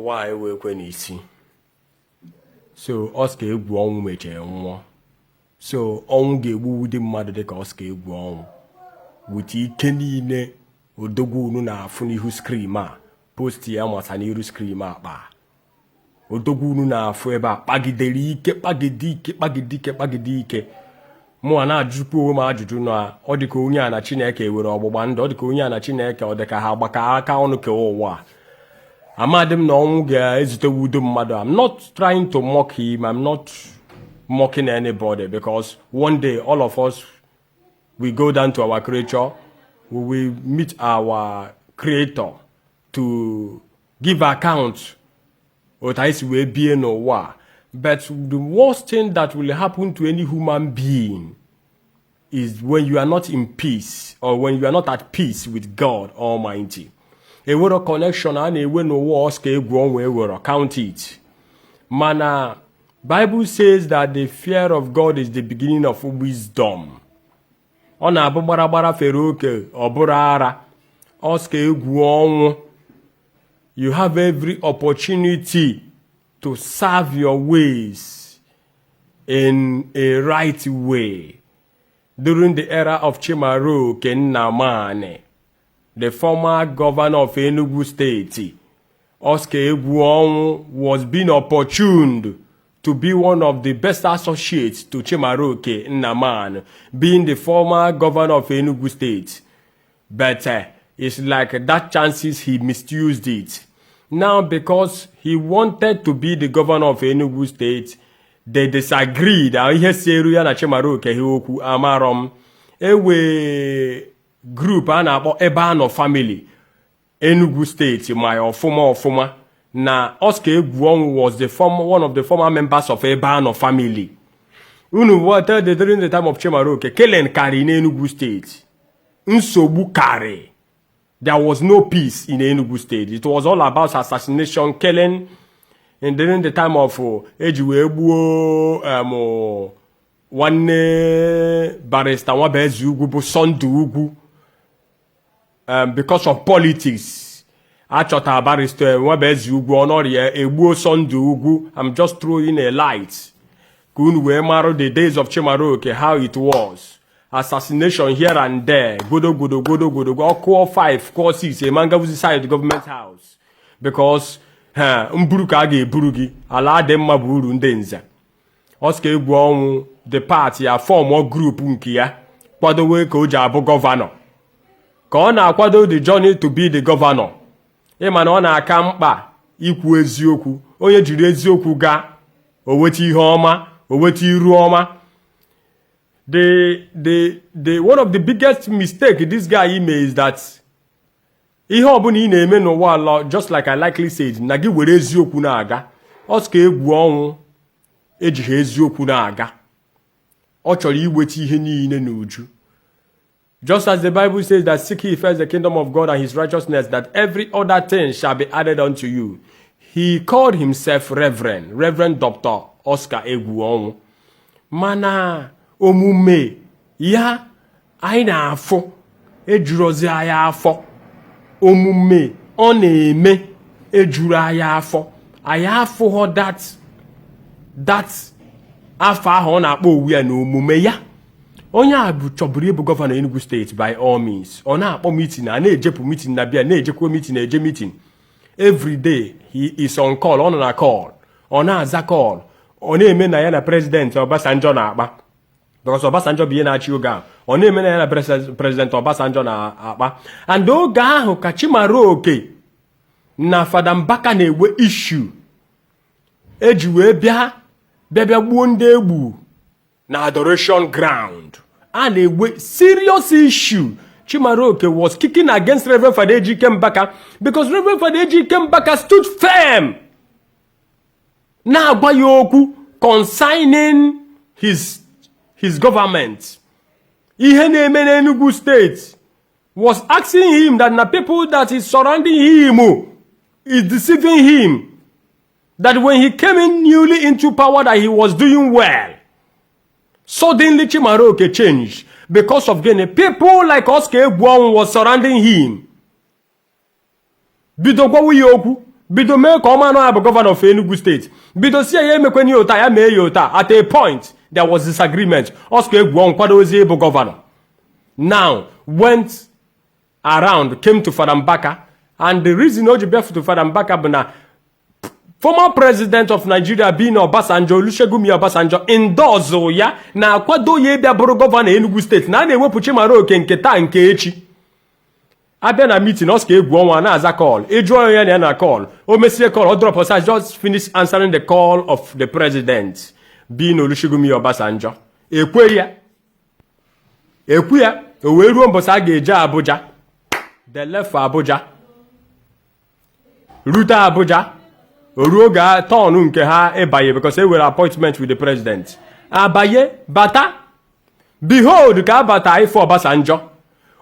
Ụwa a ewekwe n'isi. So Oscar Egwuọnwụ mechara nwụọ. So ọnwụ ga-egbu ụdị mmadụ dịka Oscar Egwuọnwụ with ike niile odogwu unu na-afụ n'ihu screen a, post ya masa n'iru screen a kpa odogwu unu na-afụ ebe a kpagidere ike, kpagide ike, kpagide ike, kpagide ike. Mụ a na-ajụkwa onwe m ajụjụ na ọ dịka onye a na Chineke were ọgbụgba ndụ, ọ dịka onye a na Chineke, ọ dịka ha agbakọ aka ọnụ kewa ụwa a. Amadị m na ọnwụ ga-ezutewu udo mmadụ. I'm not trying to mock him, I'm not mocking anybody, because one day all of us we go down to our creature, we will meet our creator to give account otu anyị si wee bie n'ụwa a. But the worst thing that will happen to any human being is when you are not in peace or when you are not at peace with God Almighty. Ewero connection a na-enwe n'ụwa Oscar Egwuọnwụ ewero, count it. Mana Bible says that the fear of God is the beginning of wisdom. Ọ na-abụ gbara gbara fere oke ọ bụrụ ara. Oscar Egwuọnwụ, you have every opportunity to serve your ways in a right way. During the era of Chimaroke Nnamani, the former governor of Enugu State, Oscar Egwuọnwụ was being opportuned to be one of the best associates to Chimaroke Nnamani, being the former governor of Enugu State. But it's like that chances, he misused it. Now, because he wanted to be the governor of Enugu State, they disagreed. Ihe si eru ya na Chimaroke ha okwu amarọ m. Ewe group a na-akpọ Ebe Anọ Family, Enugu State ma ya ọfụma ọfụma na Oscar Egwuọnwụ was the former, one of the former members of Ebe Anọ Family. Unu weta the during the time of Chimaroke, killing karị n'Enugu State, nsogbu karị. There was no peace in Enugu State. It was all about assassination, killing. And during the time of eji wee gbuo nwanne Barrister Nwabueze Ugwu bụ Sunday Ugwu, because of politics, achọta Barrister Nwabueze Ugwu ọnọrịa, egbuo Sunday Ugwu. I'm just throwing a light ka unu wee marụ the days of Chimaroke, how it was. Assassination here and there, gwodo gwodo gwodo gwodo, ọkụọ 5 kụọ 6, emangabuzi side government house, because ha mburu ka a ga-eburu gị ala dị mma bụ uru ndị nze. Oscar Egwuọnwụ, the party ya form group nke ya kwadowe ka o ji abụ governor, ka ọ na-akwado the journey to be the governor. Ịma na ọ na-aka mkpa ikwu eziokwu. Onye jiri eziokwu gaa, o weta ihe ọma, o weta iru ọma. The one of the biggest mistake this guy made is that ihe ọbụla ị na-eme n'ụwa ala, just like I likely said, na gị were eziokwu na-aga. Oscar Egwuọnwụ ejighị eziokwu na-aga. Ọ chọrọ iweta ihe niile n'uju. Just as the Bible says that seek ye first the kingdom of God and his righteousness, that every other thing shall be added unto you. He called himself Reverend, Reverend Dr. Oscar Egwuọnwụ, mana omume ya anyị na-afụ ejurozi anyị afọ. Omume ọ na-eme ejuru anyị afọ. Anyị afụghọ that afọ ahụ ọ na-akpọ owu ya na omume ya. Onye a bụ chọburu ịbụ governor Enugu State by all means. Ọ na-akpọ meeting, a na-ejepụ meeting na bịa na-ejekwa meeting, eje meeting every day. He is on call, ọ nọ na call, ọ na-aza call, ọ na-eme na ya na President Obasanjo na-akpa, because Obasanjo bụ ihe na-achị oge ahụ. Ọ na-eme na ya na President Obasanjo na-akpa. And oge ahụ ka Chimaroke na Fada Mbaka na-ewe issue eji wee bịa bịa bịa gbuo ndị egbu na adoration ground. A na-ewe serious issue. Chimaroke was kicking against Reverend Fada Ejike Mbaka because Reverend Fada Ejike Mbaka stood firm na-agwa ya okwu concerning his government, ihe na-eme n'Enugu State, was asking him that na people that is surrounding him is deceiving him, that when he came in newly into power, that he was doing well. Suddenly Chimaroke changed because of gịnị? People like Oscar Egwuonwu was surrounding him, bido gwawa ya okwu. Bido mee ka ọma ya bụ governor of Enugu State. Bido si ya emekweni ya ụta, ya mee ya ụta. At a point there was disagreement. Oscar Egwuonwu kwado ozi ịbụ governor now went around, came to Fada Mbaka, and the reason o ji bịa to Fada Mbaka bụ na former president of Nigeria being Obasanjo, Olusegun Obasanjo, endorse ya, na-akwado ya ịbịa bụrụ governor Enugu State, na a na-ewepụ Chimaroke nke taa nke echi. Abịa na meeting, Oscar Egwuonwu na-aza call. Ịjụọ ya na ya na call, o mesie call, ọ drop us, "Just finish answering the call of the president," being Olusegun Obasanjo. Ekwe ya ekwu ya, o wee ruo mbọsị a ga-eje Abuja. They left for Abuja, rute Abuja, o ruo oge turn nke ha ịbanye, because e were appointment with the president. Abanye bata, behold, ka abata ife Obasanjo,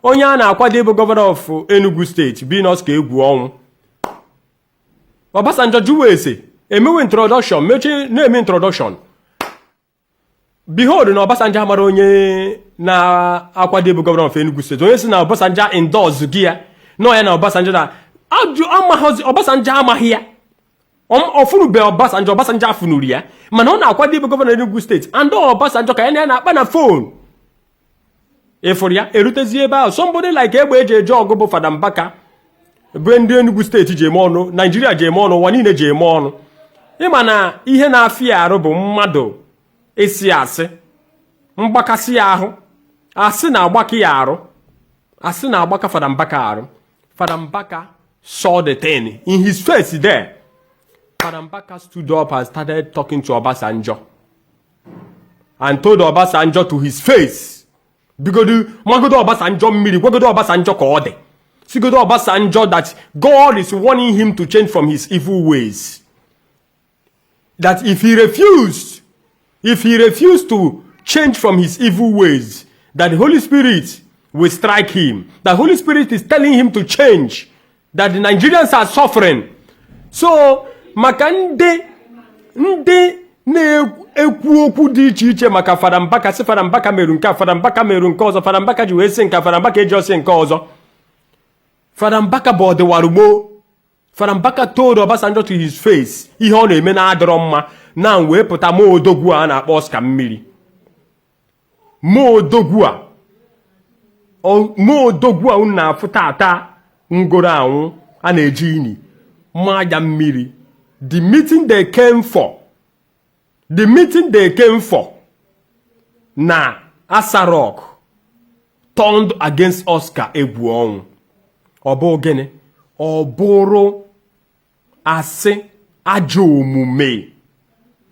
onye a na-akwado ịbụ governor of Enugu State, being Oscar Egwuonwu. Obasanjo jụwa ese, emewe introduction, mechie na-eme introduction. Behold, na Obasanjo amara onye na-akwado ịbụ governor of Enugu State, onye si na Obasanjo endorse gị ya nọ ya na Obasanjo na ajụ amaghịzi. Obasanjo amaghị ya, ọfụrụbe Obasanjo, Obasanjo afụnuru ya, mana ọ na-akwado ịbụ governor Enugu State, and Obasanjo ka ya na ya na-akpa na phone. Ịfụrụ ya erutezie ebe ahụ, somebody like egbe eji eje ọgụ bụ Fada Mbaka, bụ ndị Enugu State ji eme ọnụ, Naijiria ji eme ọnụ, ụwa niile ji eme ọnụ. Ịma na ihe na-afịa arụ bụ mmadụ isi asị mgbakasị ya ahụ, asị na-agbakọ ya arụ, asị na-agbaka Fada Mbaka arụ. Fada Mbaka saw the thing in his face there. Fada Mbaka stood up and started talking to Obasanjo and told Obasanjo to his face, bigodo magodo Obasanjo mmiri, gwagodo Obasanjo ka ọ dị, sigodo Obasanjo that God is warning him to change from his evil ways, that if he refused to change from his evil ways, that the Holy Spirit will strike him. The Holy Spirit is telling him to change, that the Nigerians are suffering. So maka ndị na-ekwu okwu dị iche iche maka Fada Mbaka, sị Fada Mbaka meru nke a, Fada Mbaka meru nke ọzọ, Fada Mbaka ji wee sị nke a, Fada Mbaka eji ọsị nke ọzọ, Fada Mbaka bụ ọdịwarugbo. Fada Mbaka told Obasanjo to his face ihe ọ na-eme na-adịrọ mma na wee pụta ma odogwu a na-akpọ Oscar mmiri, ma odogwu a, ma odogwu a unu na-afụ tata ngoro anwụ a na-eji ini maa ya mmiri. The meeting they came for, the meeting they came for na Asa Rock turned against Oscar Egwuonwu. Ọ bụ gịnị? Ọ bụrụ asị, ajọ omume.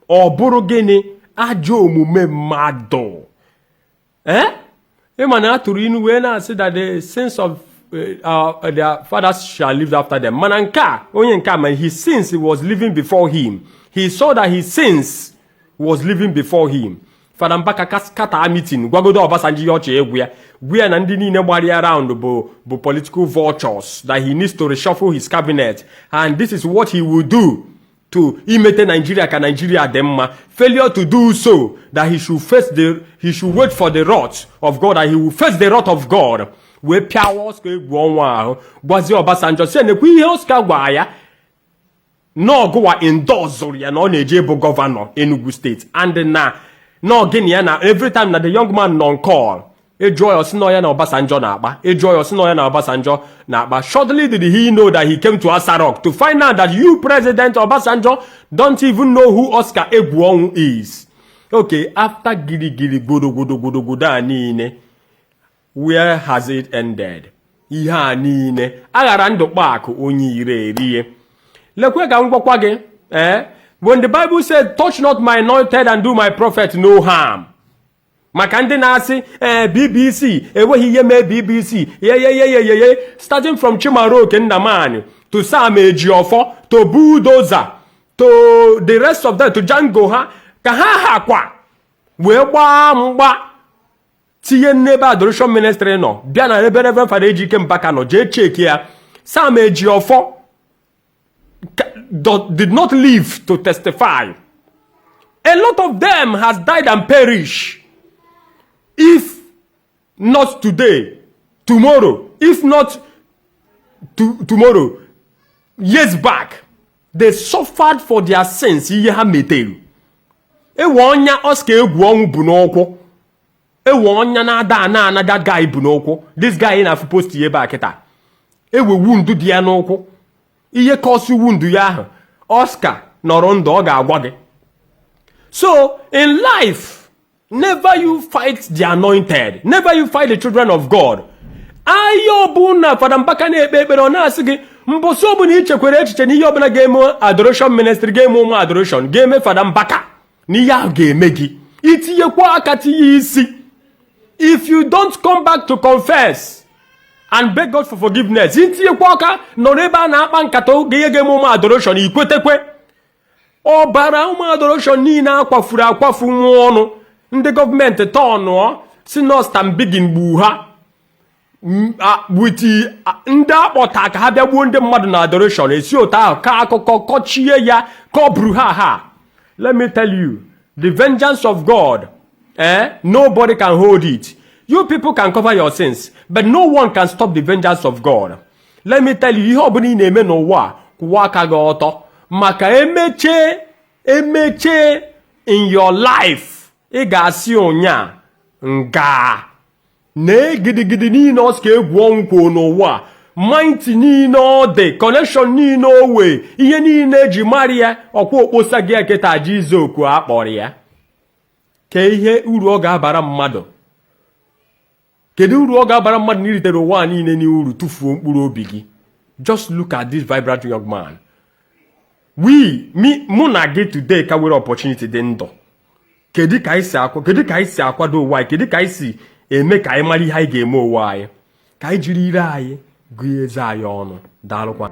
Ọ bụrụ gịnị? Ajọ omume mmadụ. Eh, ịma na a tụrụ inu wee na-asị that the sins of their fathers shall live after them. Mana nke a, onye nke a ma his sins was living before him. He saw that his sins was living before him. Fada Mbaka kata meeting, gwagodo Obasanjo ihe ọchị egwu ya, gwa ya na ndị niile gbara ya round bụ political vultures, that he needs to reshuffle his cabinet and this is what he will do to imete Nigeria ka Nigeria dị mma. Failure to do so, that he should wait for the wrath of God, that he will face the wrath of God. Wee pịawa Oscar Egwuonwu ahụ, gwazie Obasanjo si nekwa ihe Oscar gwara ya n'ọgụwa endorse ya na ọ na-eje ịbụ governor Enugu State, and na n'ọgịnị ya na every time na the young man nọ call, ịjụọ ya, ọsị na ya na Obasanjo na-akpa. Ịjụọ ya, ọsị na ya na Obasanjo na-akpa. Shortly did he know that he came to Asa Rock to find out that you, President Obasanjo, don't even know who Oscar Egwuonwu is. Okay, after girigiri gbodogodogodogodo a niile, where has it ended? Ihe a niile aghara ndụ kpakụ onye ire erie. Lekwe ka m gwakwa gị, eh, when the Bible said, "Touch not my anointed and do my prophet no harm," maka ndị na-asị ee BBC enweghị ihe mee BBC yeyeyeyeye, starting from Chimaroke Nnamani to Sam Ejiofor to Bulldozer to the rest of them, to Django, ha ka ha hakwa wee gbaa mgba tinye n'ebe Adoration Ministry nọ, bịa na ebe Reverend Father Ejike Mbaka nọ, jee cheki ya. Sam Ejiofor did not live to testify. A lot of them has died and perished. If not today, tomorrow. If not tomorrow, years back. They suffered for their sins, ihe ha metere. Ewe ọnya Oscar Egwuọnwụ bụ n'ụkwụ, ewe ọnya na-ada ana ana that guy bụ n'ụkwụ. This guy na-afụ post ya ebe a kịta, ewe wound dị ya n'ụkwụ, ihe cause wound ya ahụ. Oscar nọrọ ndụ, ọ ga-agwa gị. So in life, never you fight the anointed, never you fight the children of God. Ahịa ọbụla Fada Mbaka na-ekpe ekpere, ọ na-asị gị, mbọsị ọbụla i chekwara echiche na ihe ọbụla ga-eme Adoration Ministry, ga-eme ụmụ Adoration, ga-eme Fada Mbaka, na ihe ahụ ga-eme gị, itinyekwa aka, tinye isi, if you don't come back to confess and beg God for forgiveness, itinyekwa aka nọrọ ebe a na-akpa nkata oge ihe ga-eme ụmụ Adoration, ikwetekwe ọbara ụmụ Adoration niile akwafuru akwafu nwa ọnụ, ndị gọọmenti tọnụọ si nọstambigin gbu ha with ndị akpọta ka ha bịa gbuo ndị mmadụ na Adoration, esi otu ahụ ka akụkọ kọchie ya ka ọ bụrụ ha ha. Let me tell you, the vengeance of God, eh, nobody can hold it. You people can cover your sins, but no one can stop the vengeance of God. Let me tell you, ihe ọbụla ị na-eme n'ụwa a, kwụwa aka gị ọtọ, maka emechie emechie in your life, ị ga-asị ụnya nga na gidigidi niile Oscar Egwuọnwụ kwuo n'ụwa, mighty niile ọ dị, connection niile o wee, ihe niile eji mara ya, ọkwa okposa gị kịta ji izoku akpọrọ ya ka ihe uru ọ ga-abara mmadụ. Kedu uru ọ ga-abara mmadụ na iritere ụwa niile n'uru, tụfuo mkpụrụ obi gị? Just look at this vibrant young man. We me, mụ na gị today ka nwere opportunity dị ndụ. Kedu ka anyị si akwado ụwa anyị? Kedu ka anyị si eme ka anyị mara ihe anyị ga-eme ụwa anyị, ka anyị jiri ire anyị gụọ eze anyị ọnụ? Daalụkwa.